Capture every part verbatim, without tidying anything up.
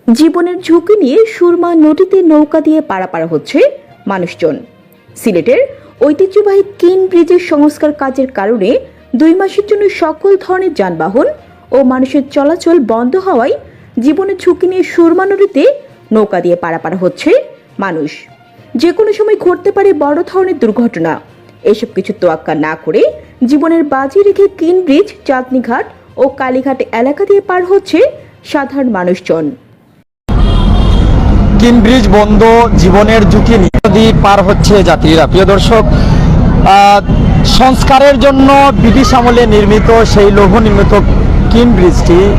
জীবনের ঝুঁকি নিয়ে সুরমা নদীতে নৌকা দিয়ে পারাপার হচ্ছে মানুষজন। সিলেটের ঐতিহ্যবাহী কিন ব্রিজের সংস্কার কাজের কারণে দুই মাসের জন্য সকল ধরনের যানবাহন ও মানুষের চলাচল বন্ধ হওয়ায় জীবনের ঝুঁকি নিয়ে সুরমা নদীতে নৌকা দিয়ে পারাপার হচ্ছে মানুষ। যে কোনো সময় ঘটতে পারে বড় ধরনের দুর্ঘটনা। এসব কিছু তোয়াক্কা না করে জীবনের বাজি রেখে কিন ব্রিজ, চাঁদনীঘাট ও কালীঘাট এলাকা দিয়ে পার হচ্ছে সাধারণ মানুষজন। কিন ব্রিজ বন্ধ, জীবনের ঝুঁকি নিয়ে নদী পার হচ্ছে যাত্রীরা। প্রিয় দর্শক, আহ, সংস্কারের জন্য ব্রিটিশ আমলে নির্মিত সেই লৌহ নির্মিত কিন ব্রিজটি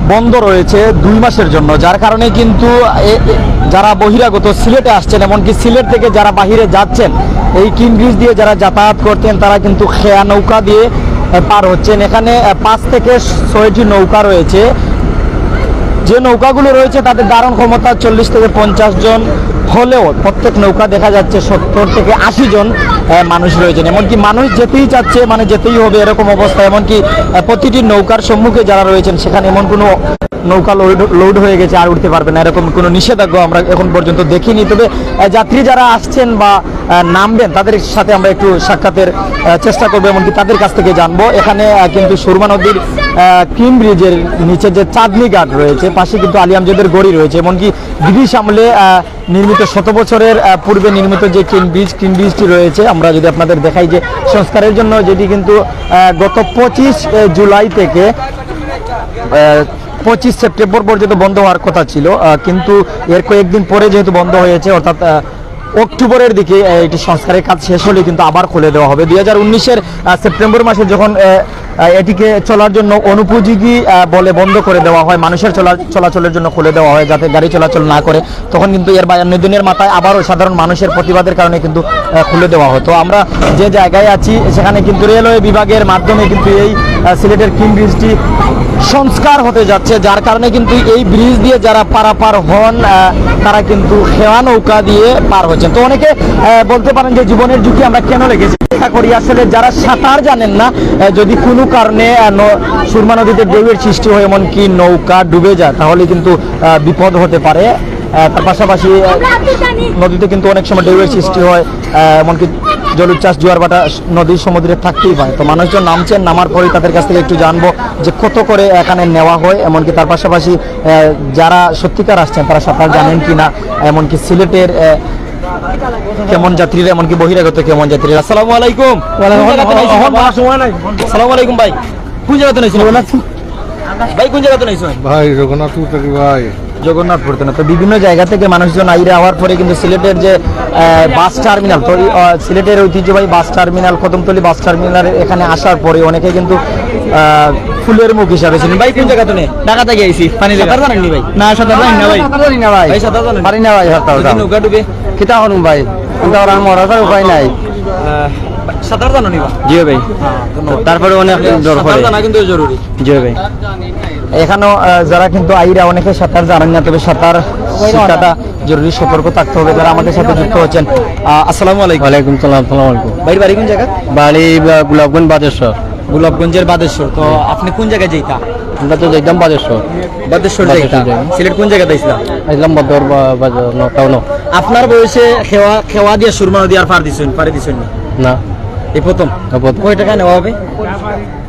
বন্ধ রয়েছে দুই মাসের জন্য, যার কারণে কিন্তু এ- এ- যারা বহিরাগত সিলেটে আসছেন, এমনকি সিলেট থেকে যারা বাহিরে যাচ্ছেন, এই কিন ব্রিজ দিয়ে যারা যাতায়াত করতেন, তারা কিন্তু খেয়া নৌকা দিয়ে আহ, পার হচ্ছেন। এখানে আহ, পাঁচ থেকে ছয়টি নৌকা রয়েছে। যে নৌকাগুলো রয়েছে, তাদের ধারণ ক্ষমতা চল্লিশ থেকে পঞ্চাশ জন হলেও প্রত্যেক নৌকা দেখা যাচ্ছে সত্তর থেকে আশি জন আহ, মানুষ রয়েছেন। এমনকি মানুষ যেতেই চাচ্ছে, মানে যেতেই হবে, এরকম অবস্থা। এমনকি আহ, প্রতিটি নৌকার সম্মুখে যারা রয়েছেন, সেখানে এমন কোনো নৌকা লোড লোড হয়ে গেছে, আর উঠতে পারবে না, এরকম কোনো নিষেধাজ্ঞা আমরা এখন পর্যন্ত দেখিনি। তবে আহ, যাত্রী যারা আসছেন বা আহ, নামবেন, তাদের সাথে আমরা একটু সাক্ষাতের আহ, চেষ্টা করবো, এমনকি তাদের কাছ থেকে জানবো। এখানে আহ, কিন্তু সুরমা নদীর আহ, কিন ব্রিজের নিচে যে চাঁদনী ঘাট রয়েছে, পাশে কিন্তু আলী আমজদের গড়ি রয়েছে, এমনকি ব্রিটিশ আমলে আহ, নির্মিত, শত বছরের আহ, পূর্বে নির্মিত যে কিন ব্রিজ, কিন ব্রিজটি রয়েছে, আমরা যদি আপনাদের দেখাই যে সংস্কারের জন্য, যেটি কিন্তু আহ, গত পঁচিশ জুলাই থেকে আহ, পঁচিশ সেপ্টেম্বর পর্যন্ত বন্ধ হওয়ার কথা ছিল, আহ, কিন্তু এর কয়েকদিন পরে যেহেতু বন্ধ হয়েছে, অর্থাৎ আহ, অক্টোবরের দিকে আহ, এটি সংস্কারের কাজ শেষ হলে কিন্তু আবার খুলে দেওয়া হবে। দুই হাজার উনিশের আহ, সেপ্টেম্বর মাসে যখন আহ, আহ, এটিকে চলার জন্য অনুপযোগী আহ, বলে বন্ধ করে দেওয়া হয়, মানুষের চলা- চলাচলের জন্য খুলে দেওয়া হয়, যাতে গাড়ি চলাচল না করে, তখন কিন্তু এর বায়ান্ন দিনের মাথায় আবারও সাধারণ মানুষের প্রতিবাদের কারণে কিন্তু আহ, খুলে দেওয়া হয়। তো আমরা যে জায়গায় আছি, সেখানে কিন্তু রেলওয়ে বিভাগের মাধ্যমে কিন্তু এই আহ, সিলেটের কিন ব্রিজটি সংস্কার হতে যাচ্ছে, যার কারণে কিন্তু এই ব্রিজ দিয়ে যারা পারাপার হন, আহ, তারা কিন্তু খেয়া নৌকা দিয়ে পার হচ্ছেন। তো অনেকে আহ, বলতে পারেন যে জীবনের ঝুঁকি আমরা কেন রেখেছি। চেষ্টা করি আসলে, যারা সাঁতার জানেন না, আহ, যদি কোনো কারণে আহ, ন- সুরমা নদীতে ঢেউয়ের সৃষ্টি হয়, এমনকি নৌকা ডুবে যায়, তাহলে কিন্তু আহ, বিপদ হতে পারে। আহ, তার পাশাপাশি আহ, নদীতে কিন্তু অনেক সময় ঢেউয়ের সৃষ্টি হয়, আহ, এমনকি জলোচ্ছ্বাস, জোয়ার ভাটা নদীর সমুদ্রে থাকতেই পারে। তো মানুষজন নামছেন, নামার পরে তাদের কাছ থেকে একটু জানবো যে কত করে এখানে নেওয়া হয়, এমনকি তার পাশাপাশি আহ, যারা সত্যিকার আসছেন, তারা সাঁতার জানেন কিনা, এমনকি সিলেটের আহ, কেমন যাত্রীরা, এমনকি বহিরাগত কেমন যাত্রীরা। আসসালামু আলাইকুম। কোন জায়গা থেকে আইছেন? সময় নাই। আসসালামু আলাইকুম ভাই, কোন জায়গা থেকে আইছেন? ভাই, কোন জায়গা থেকে আইছেন? ভাই, রঘুনাথপুর থেকে ভাই। জগন্নাথপুর থেকে। তো বিভিন্ন জায়গা থেকে মানুষজন আইরা হওয়ার পরে কিন্তু সিলেটের যে আহ, বাস টার্মিনাল, তো আহ, সিলেটের ঐতিহ্যবাহী bus terminal, Kadamtali bus terminal, এখানে আসার পরে অনেকে কিন্তু আহ, ফুলের মুখ হিসাবে ছিলেন। ভাই, কোন জায়গা থেকে? ঢাকা থেকে আইছি, পানি জায়গা। সাঁতার জানেননি ভাই? না, সাঁতার জানি না ভাই। সাঁতার জানি না ভাই। ভাই, সাঁতার জানেন? পারি না ভাই সাঁতার। যদি নৌকা ডুবে? কিতা করুম ভাই? চিন্তা করার মরা ছাড়া উপায় নাই। সাঁতার জানো নি বা? জি ভাই। তারপরে অনেক ডর সাঁতার করে। জানা কিন্তু জরুরি। জি ভাই। এখানেও আহ, যারা কিন্তু আইরা, অনেকে সাঁতার জানেন না, তবে সাঁতার শিক্ষাটা জরুরি, সতর্ক থাকতে হবে। যারা আমাদের সাথে যুক্ত হচ্ছেন, আহ, আসসালামু আলাইকুম। ওয়ালাইকুম সালাম, সালাম আলাইকুম। ভাই, বাড়ি কোন জায়গা? বাড়ি আহ, গোলাপগঞ্জ বাদেশ্বর। গোলাপগঞ্জের বাদেশ্বর। তো আপনি কোন জায়গায় যাইতা? আমরা তো যাইতাম বাদেশ্বর। বাদেশ্বর বাদেশ্বর যাইতা। যাই। সিলেট কোন জায়গায় আইছিলা? আইলাম বদর বা- বাজার, ন-, টাউনো। আপনার বয়সে খেওয়া, খেওয়া দিয়া সুরমা নদী আর পার দিছেন, পাড়ি দিছেন না? না, এই প্রথম? না, প্রথম। কয় টাকা নেওয়া হবে?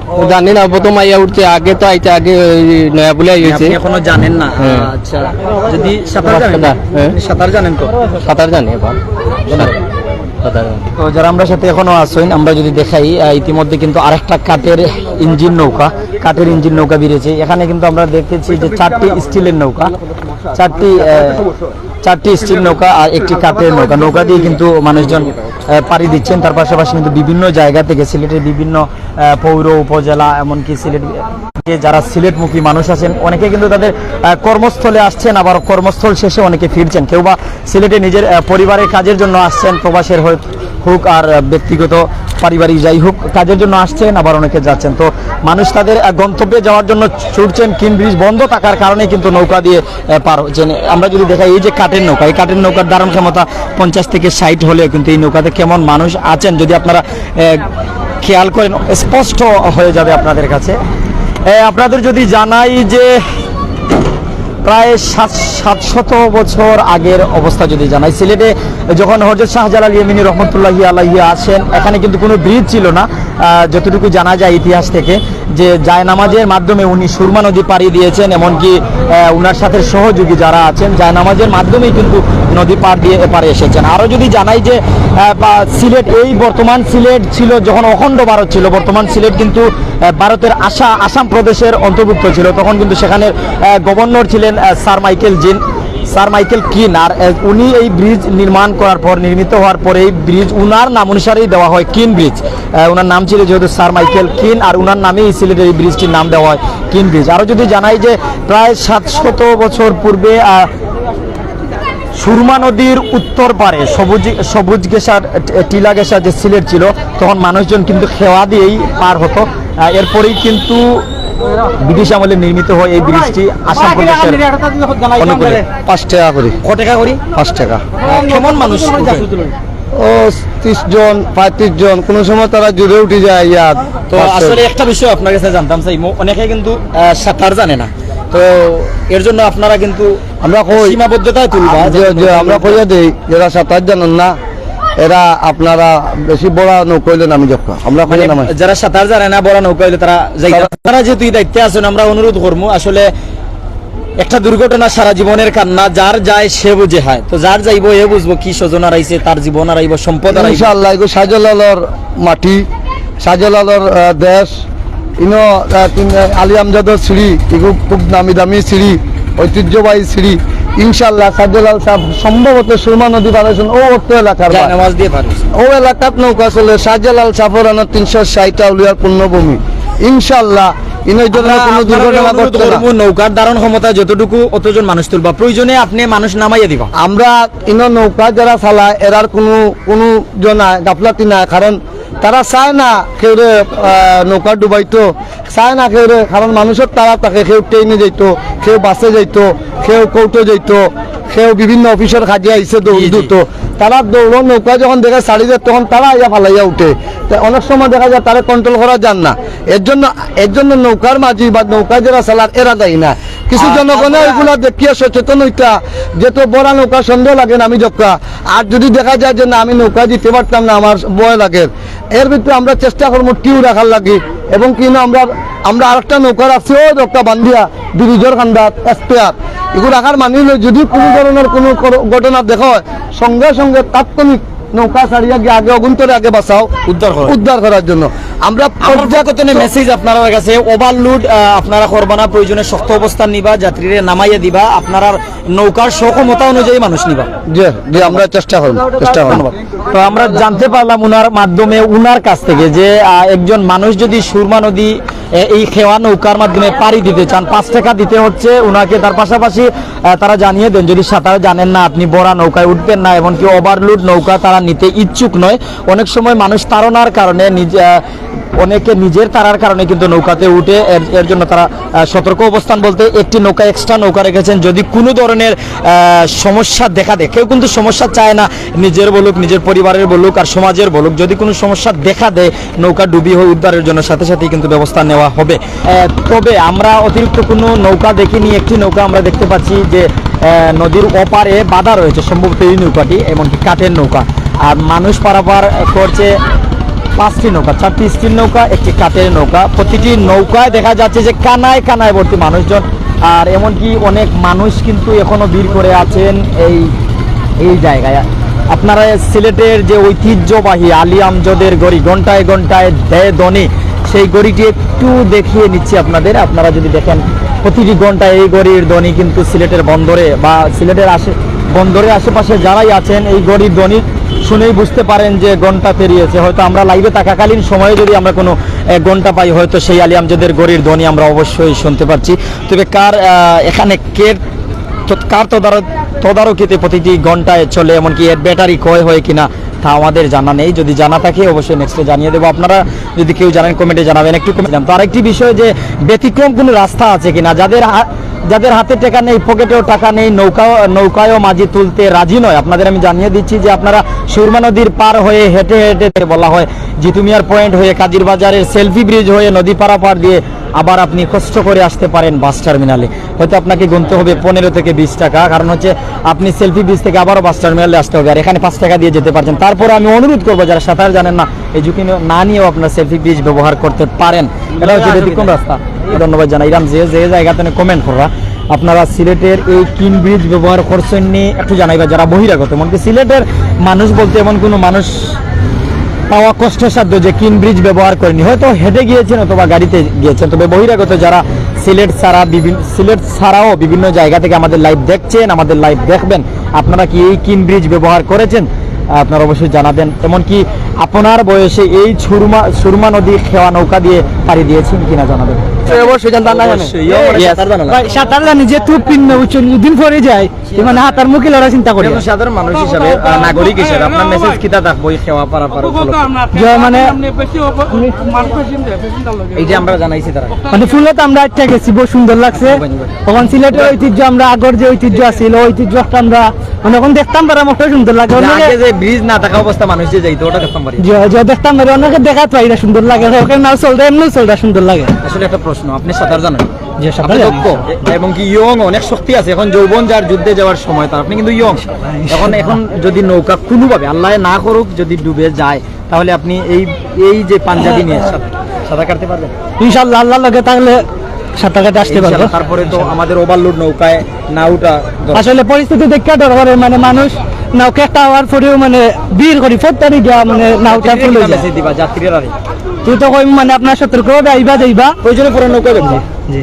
ও জানি না, প্রথম আইয়া উঠছে, আগে তো আইতে আগে ওই নয়া বলে আইছে। আপনি এখনো জানেন না? হ্যাঁ। আচ্ছা, যদি সাঁতার জানেন? হ্যাঁ। আপনি সাঁতার জানেন তো? সাঁতার জানি এবার। সাঁতার জানি। তো যারা আমরা সাথে এখনো আছেন, আমরা যদি দেখাই, আহ, ইতিমধ্যে কিন্তু আরেকটা কাঠের ইঞ্জিন নৌকা, কাঠের ইঞ্জিন নৌকা বেরিয়েছে। এখানে কিন্তু আমরা দেখতেছি যে চারটি স্টিলের নৌকা, চারটি আহ, চারটি স্টিল নৌকা আর একটি কাঠের নৌকা। নৌকা দিয়ে কিন্তু মানুষজন আহ, পাড়ি দিচ্ছেন। তার পাশাপাশি কিন্তু বিভিন্ন জায়গা থেকে, সিলেটের বিভিন্ন আহ, পৌর, উপজেলা, এমনকি সিলেট, যারা সিলেটমুখী মানুষ আছেন, অনেকে কিন্তু তাদের আহ, কর্মস্থলে আসছেন, আবার কর্মস্থল শেষে অনেকে ফিরছেন। কেউ বা সিলেটে নিজের আহ, পরিবারের কাজের জন্য আসছেন, প্রবাসের হয়ে হোক আর আহ, ব্যক্তিগত পারিবারিক যাই হোক, কাজের জন্য আসছেন, আবার অনেকে যাচ্ছেন। তো মানুষ তাদের আহ, গন্তব্যে যাওয়ার জন্য ছুটছেন। কিন ব্রিজ বন্ধ থাকার কারণে কিন্তু নৌকা দিয়ে আহ, পার হচ্ছেন। আমরা যদি দেখাই, এই যে কাঠের নৌকা, এই কাঠের নৌকার ধারণ ক্ষমতা পঞ্চাশ থেকে ষাট হলেও কিন্তু এই নৌকাতে কেমন মানুষ আছেন, যদি আপনারা আহ, খেয়াল করেন, স্পষ্ট হয়ে যাবে আপনাদের কাছে। আহ, আপনাদের যদি জানাই যে প্রায় সাত সাতশত বছর আগের অবস্থা যদি জানাই, সিলেটে যখন হযরত শাহজালাল ইয়েমেনি রহমতুল্লাহি আলাইহি আসেন, এখানে কিন্তু কোনো ব্রিজ ছিল না। আহ, যতটুকু জানা যায় ইতিহাস থেকে, যে জায়নামাজের মাধ্যমে উনি সুরমা নদী পাড়ি দিয়েছেন, এমনকি আহ, উনার সাথে সহযোগী যারা আছেন জায়নামাজের মাধ্যমেই কিন্তু নদী পার দিয়ে এপারে এসেছেন। আরও যদি জানাই যে আহ, বা সিলেট, এই বর্তমান সিলেট ছিল যখন অখণ্ড ভারত ছিল, বর্তমান সিলেট কিন্তু আহ, ভারতের আশা আসাম প্রদেশের অন্তর্ভুক্ত ছিল, তখন কিন্তু সেখানের আহ, গভর্নর ছিলেন আহ, স্যার মাইকেল জিন, স্যার মাইকেল কিন। আর আহ, উনি এই ব্রিজ নির্মাণ করার পর, নির্মিত হওয়ার পরে এই ব্রিজ উনার নাম অনুসারেই দেওয়া হয় কিন ব্রিজ। আহ, উনার নাম ছিল যেহেতু স্যার মাইকেল কিন, আর উনার নামেই সিলেটের এই ব্রিজটির নাম দেওয়া হয় কিন ব্রিজ। আরও যদি জানাই যে প্রায় সাতশত বছর পূর্বে আহ, সুরমা নদীর উত্তর পারে সবুজ সবুজ গেশার, টি-, টিলা গেশার যে সিলেট ছিল, তখন মানুষজন কিন্তু খেওয়া দিয়েই পার হতো। আহ, এরপরেই কিন্তু ব্রিটিশ আমলে নির্মিত হয় এই ব্রিজটি আসাম প্রদেশের অনুকূলে। পাঁচ টাকা করি। ক টাকা করি? পাঁচ টাকা। আহ, কেমন মানুষ উঠে? ও, ত্রিশ জন, পঁয়ত্রিশ জন, কোনো সময় তারা জুড়ে উঠে যায় ইয়ার। তো পাঁচটা। আসলে একটা বিষয় আপনার কাছে জানতাম চাই, ম-, অনেকে কিন্তু আহ, সাঁতার জানে না, তো এর জন্য আপনারা কিন্তু আমরা কই, সীমাবদ্ধতায় তুলবা, যে, যে আমরা কইয়া দেই, যারা সাঁতার জানেন না, এরা আপনারা বেশি বড় নৌকা হইলে নামি যাক্কা। আমরা কইয়া মানে, নামাই। যারা সাঁতার জানে না, বড় নৌকা হইলে তারা যাইতা। তারা তারা যেহেতু এই দায়িত্বে আছেন, আমরা অনুরোধ করবো, আসলে একটা দুর্ঘটনা সারা জীবনের কান্না, যার যায় সে বুঝে হয়। তো যার যাইবো, এ বুঝবো কি স্বজন হারাইছে, তার জীবন হারাইবো, সম্পদ হারাইবো। ইনশাআল্লাহ, এগু শাহজালালর মাটি, শাহজালালর, আহ, দেশ, ইনো, আহ, তিন, আহ, আলী আমজাদর সিঁড়ি, এগু খুব নামি দামি সিঁড়ি, ঐতিহ্যবাহী সিঁড়ি। ইনশাআল্লাহ, শাহজালাল সাহেব সম্ভবত সুরমা নদী পার অইছইন, ও অত্র এলাকার বা। জায়নামাজ দিয়ে পার অইছইন। ও এলাকাত নৌকা চলে, শাহজালাল সাহেবর আনো তিনশো ষাট আউলিয়ার পুণ্যভূমি। ইনশাআল্লাহ, ইনো এই ধরনের আমরা কোনো আপনারা দুর্ঘটনা অনুরোধ ঘটতো না। করবো, নৌকার ধারণ ক্ষমতা যতটুকু, অতজন মানুষ তুলবা, প্রয়োজনে আপনি মানুষ নামাইয়া দিবা। আমরা ইনো নৌকা যারা চালায়, এরার কোনো, কোনো জনা গাফলাতি নাই, কারণ তারা চায় না কেউরে, আহ, নৌকা ডুবাইতো, চায় না কেউরে, কারণ মানুষর তাড়া থাকে, কেউ ট্রেনে যাইতো, কেউ বাসে যাইতো, কেউ কোর্টে যাইতো, কেউ বিভিন্ন অফিসর কাজে আইছে দৌড় জি, জি। দিত। তারা দৌড় নৌকা যখন দেখে ছাড়ি দেয়, তখন তারা আইয়া ফালাইয়া উঠে। তা অনেক সময় দেখা যায় তারা কন্ট্রোল করা যার না। এর জন্য, এর জন্য নৌকার মাঝি বা নৌকা যারা চালার এরা দায়ী না। কিছু আর জনগণে আপনারা এগুলা দেখিয়া সচেতন হইতা, যে তো বড় নৌকা সন্দেহ লাগে না, আমি যক্কা। আর যদি দেখা যায় যে না, আমি নৌকা দিতে পারতাম না, আমার ভয় লাগে, এর ভিতরে আমরা চেষ্টা করবো টিউ রাখার লাগি, এবং কি না আমরা, আমরা আরেকটা নৌকা রাখছি, ওই একটা বান্ধিয়া ব্রিজর কান্দাত স্পেয়ার। এগুলো রাখার মানে হলো যদি কোনো ধরনের কোনো কর-, ঘটনা দেখা হয়, সঙ্গে সঙ্গে তাৎক্ষণিক নৌকা ছাড়িয়া গিয়ে আগে অগুন্তরে আগে বাঁচাও, উদ্ধার করা। উদ্ধার করার জন্য আমরা আমার পর্যাপ্ত পক্ষ থেকে মেসেজ আপনার কাছে, ওভারলোড, আহ, আপনারা করবা না, প্রয়োজনে শক্ত অবস্থান নিবা, যাত্রীরে নামাইয়া দিবা, আপনারা নৌকার সক্ষমতা অনুযায়ী মানুষ নিবা। জি, জি, আমরা চেষ্টা করব, চেষ্টা করব। ধন্যবাদ। তো আমরা জানতে পারলাম উনার মাধ্যমে, উনার কাছ থেকে যে, আহ, একজন মানুষ যদি সুরমা নদী, এ, এই খেওয়া নৌকার মাধ্যমে পাড়ি দিতে চান, পাঁচ টাকা দিতে হচ্ছে উনাকে। তার পাশাপাশি, আহ, তারা জানিয়ে দেন, যদি সাঁতার জানেন না, আপনি বড় নৌকায় উঠবেন না, এমনকি ওভারলোড নৌকা তারা নিতে ইচ্ছুক নয়। অনেক সময় মানুষ তাড়নার কারণে নিজ-, আহ, অনেকে নিজের তাড়ার কারণে কিন্তু নৌকাতে উঠে, এর, এর জন্য তারা, আহ, সতর্ক অবস্থান বলতে একটি নৌকা, এক্সট্রা নৌকা রেখেছেন। যদি কোনো ধরনের, আহ, সমস্যা দেখা দেয়, কেউ কিন্তু সমস্যা চায় না, নিজের বলুক, নিজের পরিবারের বলুক, আর সমাজের বলুক, যদি কোনো সমস্যা দেখা দেয়, নৌকা ডুবি হয়ে উদ্ধারের জন্য সাথে সাথেই কিন্তু ব্যবস্থা নেওয়া হবে। আহ, তবে আমরা অতিরিক্ত কোনো নৌকা দেখিনি, একটি নৌকা আমরা দেখতে পাচ্ছি যে, আহ, নদীর ওপারে বাঁধা রয়েছে, সম্ভবত এই নৌকাটি, এমনকি কাঠের নৌকা। আর মানুষ পারাপার করছে পাঁচটি নৌকা, চারটি স্টিল নৌকা, একটি কাঠের নৌকা। প্রতিটি নৌকায় দেখা যাচ্ছে যে কানায় কানায় ভর্তি মানুষজন, আর এমনকি অনেক মানুষ কিন্তু এখনো ভিড় করে আছেন এই, এই জায়গায়। আপনারা সিলেটের যে ঐতিহ্যবাহী আলী আমজদের ঘড়ি, ঘন্টায় ঘন্টায় দেয় ধ্বনি, সেই ঘড়িটি একটু দেখিয়ে নিচ্ছি আপনাদের। আপনারা যদি দেখেন, প্রতিটি ঘন্টায় এই ঘড়ির ধ্বনি কিন্তু সিলেটের বন্দরে বা সিলেটের আশে-, বন্দরের আশেপাশে যারাই আছেন, এই ঘড়ির ধ্বনি শুনেই বুঝতে পারেন যে ঘন্টা পেরিয়েছে। হয়তো আমরা লাইভে থাকাকালীন সময়ে যদি আমরা কোনো, আহ, ঘন্টা পাই, হয়তো সেই আলী আমজদের ঘড়ির ধ্বনি আমরা অবশ্যই শুনতে পাচ্ছি। তবে কার, আহ, এখানে কে তো-, কার তদার-, তদারকিতে প্রতিটি ঘন্টায় চলে, এমনকি এর ব্যাটারি ক্ষয় হয় কিনা, তা আমাদের জানা নেই। যদি জানা থাকে, অবশ্যই নেক্সটে জানিয়ে দেবো। আপনারা যদি কেউ জানেন, কমেন্টে জানাবেন, একটু কমেন্ট জানাবেন। তো আরেকটি বিষয় যে ব্যতিক্রম কোনো রাস্তা আছে কিনা, যাদের হা-, যাদের হাতে টাকা নেই, পকেটেও টাকা নেই, নৌকা নৌকায়ও মাঝি তুলতে রাজি নয়, আপনাদের আমি জানিয়ে দিচ্ছি যে আপনারা সুরমা নদীর পার হয়ে হেঁটে হেঁটে, বলা হয় জিতুমিয়ার পয়েন্ট হয়ে কাজির বাজারের সেলফি ব্রিজ হয়ে নদী পারাপার দিয়ে আবার আপনি কষ্ট করে আসতে পারেন বাস টার্মিনালে। হয়তো আপনাকে গুনতে হবে পনেরো থেকে বিশ টাকা, কারণ হচ্ছে আপনি সেলফি ব্রিজ থেকে আবারও বাস টার্মিনালে আসতে হবে, আর এখানে পাঁচ টাকা দিয়ে যেতে পারছেন। তারপরে আমি অনুরোধ করবো, যারা সাঁতার জানেন না, এই ঝুঁকি না নিয়েও আপনারা সেলফি ব্রিজ ব্যবহার করতে পারেন। এটা হচ্ছে ব্যতিক্রম রাস্তা। ধন্যবাদ জানাইলাম যে যে জায়গা থেকে কমেন্ট করা, আপনারা সিলেটের এই কিন ব্রিজ ব্যবহার করছেন নি একটু জানাইবা, যারা বহিরাগত। এমনকি সিলেটের মানুষ বলতে এমন কোনো মানুষ পাওয়া কষ্টসাধ্য যে কিন ব্রিজ ব্যবহার করেনি, হয়তো হেঁটে গিয়েছেন অথবা গাড়িতে গিয়েছেন। তবে বহিরাগত যারা সিলেট ছাড়া বিভিন্ন, সিলেট ছাড়াও বিভিন্ন জায়গা থেকে আমাদের লাইভ দেখছেন, আমাদের লাইভ দেখবেন, আপনারা কি এই কিন ব্রিজ ব্যবহার করেছেন? আপনারা অবশ্যই জানাবেন। এমনকি আপনার বয়সে এই সুরমা সুরমা নদী খেওয়া নৌকা দিয়ে পাড়ি দিয়েছেন কিনা জানাবেন। অবশ্যই জানতাম না জানে। অবশ্যই, অবশ্যই। Yes। সাঁতার জানো না? ভাই, সাঁতার জানি, যে তুপ পিন না, বুঝছেন, দুদিন পরে যায়, এই মানে হাতার মুখে লড়া চিন্তা করি। একজন সাধারণ মানুষ হিসাবে, আহ, নাগরিক হিসাবে আপনার মেসেজ কিতা থাকবো এই খেওয়া পারাপার উপলক্ষে? যে মানে এই যে আমরা জানাইছি তারা। মানে ফুলে তো আমরা আটকে গেছি, বহুত সুন্দর লাগছে। তখন সিলেটের ঐতিহ্য, আমরা আগর যে ঐতিহ্য আছিল, ওই ঐতিহ্য একটা আমরা মানে এখন দেখতাম পারা মোটে সুন্দর লাগে। না, অনেকে আগে যে ব্রিজ না থাকা অবস্থা মানুষ যে যাইতো, ওটা দেখতাম পারি। যে, যে দেখতাম পারি, অনেকে দেখাত পারি না সুন্দর লাগে, ওখানে নাও চলতে, এমনিও চলতে সুন্দর লাগে। আসলে একটা প্রশ্ন, আপনি সাঁতার জানেন? যে সাঁতার আপনি জানি। দক্ষ এ-, এবং কি ইয়ং, অনেক শক্তি আছে। এখন যৌবন যার, যুদ্ধে যাওয়ার সময় তার, আপনি কিন্তু ইয়ং। এখন, এখন যদি নৌকা কোনোভাবে, আল্লাহ না করুক, যদি ডুবে যায়, তাহলে আপনি এই, এই যে পাঞ্জাবি নিয়ে সাঁতার, সাঁতার কাটতে পারবেন? ইনশাআল্লাহ, আল্লাহর লগে থাকলে সাঁতার কাটতে আসতে পারবো। ইনশাআল্লাহ। তারপরে তো আমাদের ওভারলোড নৌকায় না উঠা দরকার। আসলে পরিস্থিতি দেখে ডর করে, মানে মানুষ নৌকা একটা হওয়ার পরেও মানে ভিড় করি, ফোরতারি গিয়া মানে নাউটা যাত্রীরা ফুল হয়ে কিভাবে যায়। মেসেজ দিবা? যাত্রীরা রে? তুই তো কই মানে আপনার সতর্কভাবে আইবা যাইবা। প্রয়োজনে পরে নৌকা যাবো। জি।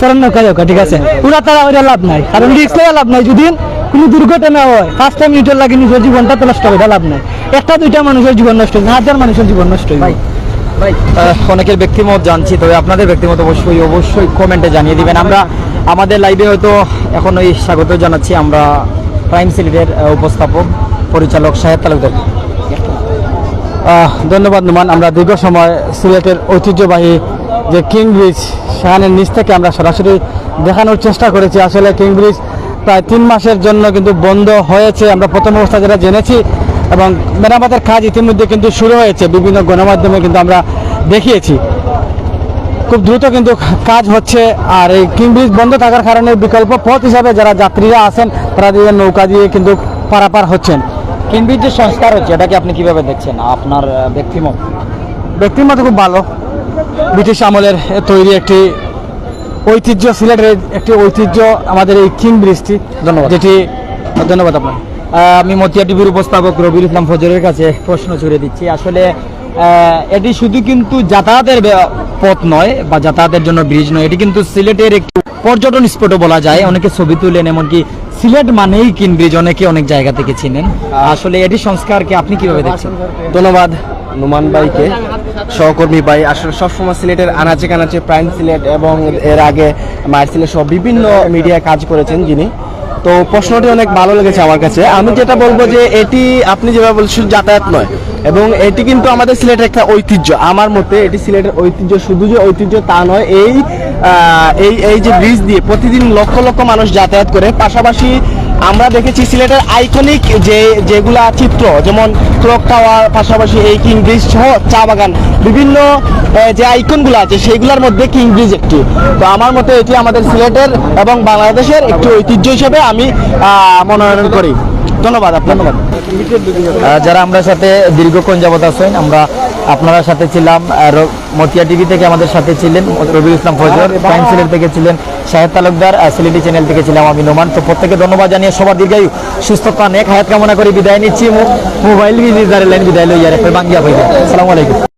তরুণ নৌকা যাও, ঠিক আছে। পুরা তারা ওইটা লাভ নাই, কারণ রিস্ক লইয়া লাভ নাই। যদি কোনো দুর্ঘটনা হয়, পাঁচটা মিনিটের লাগে নিজের জীবনটা তো নষ্ট, ওইটা লাভ নাই। একটা দুইটা মানুষের জীবন নষ্ট হয় না, হাজার মানুষের জীবন নষ্ট হয়। ভাই, ভাই, আহ, অনেকের ব্যক্তিমত জানছি, তবে আপনাদের ব্যক্তিমত অবশ্যই, অবশ্যই কমেন্টে জানিয়ে দিবেন। আমরা আমাদের লাইভে হয়তো এখন ওই স্বাগত জানাচ্ছি আমরা প্রাইম সিলেটের, আহ, উপস্থাপক পরিচালক শাহেদ তালুকদার। আহ, ধন্যবাদ নোমান। আমরা দীর্ঘ সময় সিলেটের ঐতিহ্যবাহী যে কিং ব্রিজ, সেখানে নিচ থেকে আমরা সরাসরি দেখানোর চেষ্টা করেছি। আসলে কিং ব্রিজ প্রায় তিন মাসের জন্য কিন্তু বন্ধ হয়েছে, আমরা প্রথম অবস্থা যেটা জেনেছি, এবং মেরামতের কাজ ইতিমধ্যে কিন্তু শুরু হয়েছে, বিভিন্ন গণমাধ্যমে কিন্তু আমরা দেখিয়েছি। খুব দ্রুত কিন্তু কাজ হচ্ছে। আর এই কিং ব্রিজ বন্ধ থাকার কারণে বিকল্প পথ হিসাবে যারা যাত্রীরা আছেন, তারা দিয়ে নৌকা দিয়ে কিন্তু পারাপার হচ্ছেন। কিং ব্রিজ যে সংস্কার হচ্ছে, এটাকে আপনি কিভাবে দেখছেন আপনার, আহ, ব্যক্তিমত? ব্যক্তিমত খুব ভালো। ব্রিটিশ আমলের তৈরি একটি ঐতিহ্য, সিলেটের একটি ঐতিহ্য আমাদের এই কিং ব্রিজটি। ধন্যবাদ। যেটি, ধন্যবাদ আপনার। আহ, আমি মতিয়া টিভির উপস্থাপক রবিউল ইসলাম ফজরের কাছে প্রশ্ন ছুড়ে দিচ্ছি। আসলে, আহ, এটি শুধু কিন্তু যাতায়াতের বে-, পথ নয় বা যাতায়াতের জন্য ব্রিজ নয়, এটি কিন্তু সিলেটের একটি পর্যটন স্পটও বলা যায়। অনেকে ছবি তুলেন, এমনকি সিলেট মানেই কিং ব্রিজ, অনেকে অনেক জায়গা থেকে চিনেন। আসলে এটি সংস্কারকে আপনি কিভাবে দেখছেন? ধন্যবাদ নোমান ভাইকে, সহকর্মী ভাই। আসলে সবসময় সিলেটের আনাচে কানাচে প্রাইম সিলেট এবং এর আগে মায়ের সিলেট সহ বিভিন্ন মিডিয়ায় কাজ করেছেন যিনি। তো প্রশ্নটি অনেক ভালো লেগেছে আমার কাছে। আমি যেটা বলবো যে এটি আপনি যেভাবে বলছেন শুধু যাতায়াত নয়, এবং এটি কিন্তু আমাদের সিলেটের একটা ঐতিহ্য। আমার মতে এটি সিলেটের ঐতিহ্য, শুধু যে ঐতিহ্য তা নয়। এই, আহ, এই, এই যে ব্রিজ দিয়ে প্রতিদিন লক্ষ লক্ষ মানুষ যাতায়াত করে, পাশাপাশি আমরা দেখেছি সিলেটের আইকনিক যে, যেগুলা চিত্র, যেমন ক্লক টাওয়ার, পাশাপাশি এই কিং ব্রিজ সহ চা বাগান, বিভিন্ন, আহ, যে আইকনগুলো আছে সেইগুলোর মধ্যে কিং ব্রিজ একটি। তো আমার মতে এটি আমাদের সিলেটের এবং বাংলাদেশের একটি ঐতিহ্য হিসেবে আমি, আহ, মনোনয়ন করি। ধন্যবাদ আপনাকে। আহ, যারা আমরা সাথে দীর্ঘক্ষণ যাবত আছেন, আমরা আপনারা সাথে ছিলাম, আহ, র-, মতিয়া টিভি থেকে আমাদের সাথে ছিলেন রবিউল ইসলাম ফজর, প্রাইম সিলেট থেকে ছিলেন শাহেদ তালুকদার, আহ, সিলেটি চ্যানেল থেকে ছিলাম আমি নোমান। তো প্রত্যেকে ধন্যবাদ জানিয়ে সবার দীর্ঘায়ু, সুস্থতা, নেক হায়াত কামনা করে বিদায় নিচ্ছি। মো-, মোবাইল বিজি যারে লাইন বিদায় লই আর একবার বাঙ্গিয়া হইয়া। আসসালামু আলাইকুম।